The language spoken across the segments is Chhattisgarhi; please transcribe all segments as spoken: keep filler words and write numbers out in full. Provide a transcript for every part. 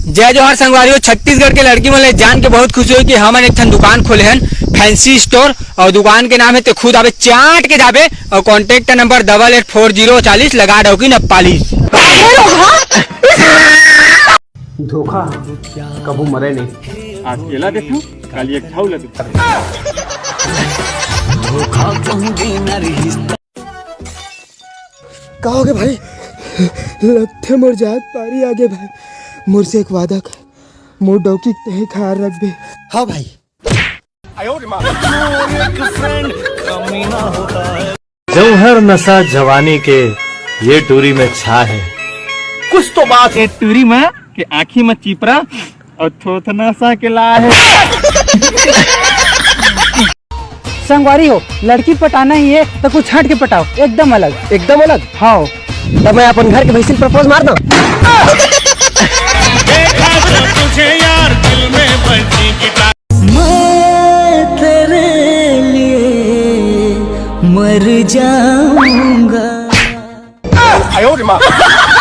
जय जोहार संगवारी हो। छत्तीसगढ़ के लड़की मन ले जान के बहुत खुशी होई कि हमन एक ठन दुकान खोले हन, फैंसी स्टोर, और दुकान के नाम है ते खुद आबे चाट के जाबे, और कॉन्टैक्ट नंबर डबल एट फोर जीरो चालीस लगा डौकी न पालिश। धोखा कभू मरे नहीं। आज केला देखो, काल एक ठाऊ लगे। का होगे भाई? लगथे मोर जात पारी आगे भाई। मोर से एक वादा कर, मोर डौकी के तहे ख्याल रखबे। हाँ भाई। जौहर नशा जवानी के ये टूरी में छा है। कुछ तो बात है टूरी में कि आँखी में चिपरा और थोथना सा के ला है। संगवारी हो, लड़की पटाना ही है तो कुछ हट के पटाओ, एकदम अलग। एकदम अलग? हाँ। तब मैं अपन घर के भैंसिन प्रपोज मार दूं। मैं तेरे लिए मर जाऊंगा।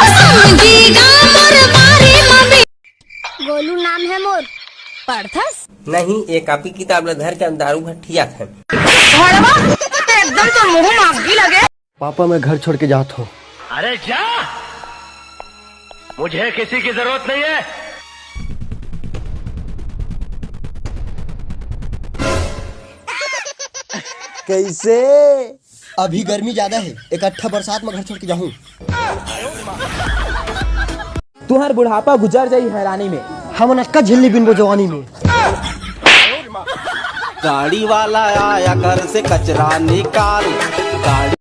समझेगा मोर बारे मम्मी। गोलू नाम है मोर। पढ़थस? नहीं, ये कॉपी किताब ला धर के हम दारू भट्ठिया थे। भड़वा, एकदम तो मुंह मांगी लगे। पापा, मैं घर छोड़ के जात हूँ। अरे जा, मुझे किसी की जरूरत नहीं है। कैसे? अभी गर्मी ज्यादा है, इकट्ठा बरसात में घर छोड़ के जाहूँ। तुहर बुढ़ापा गुजर जाई हैरानी में। हमन अतका झिल्ली बिनबो जवानी में। गाड़ी वाला आया घर से कचरा निकाल। गाड़ी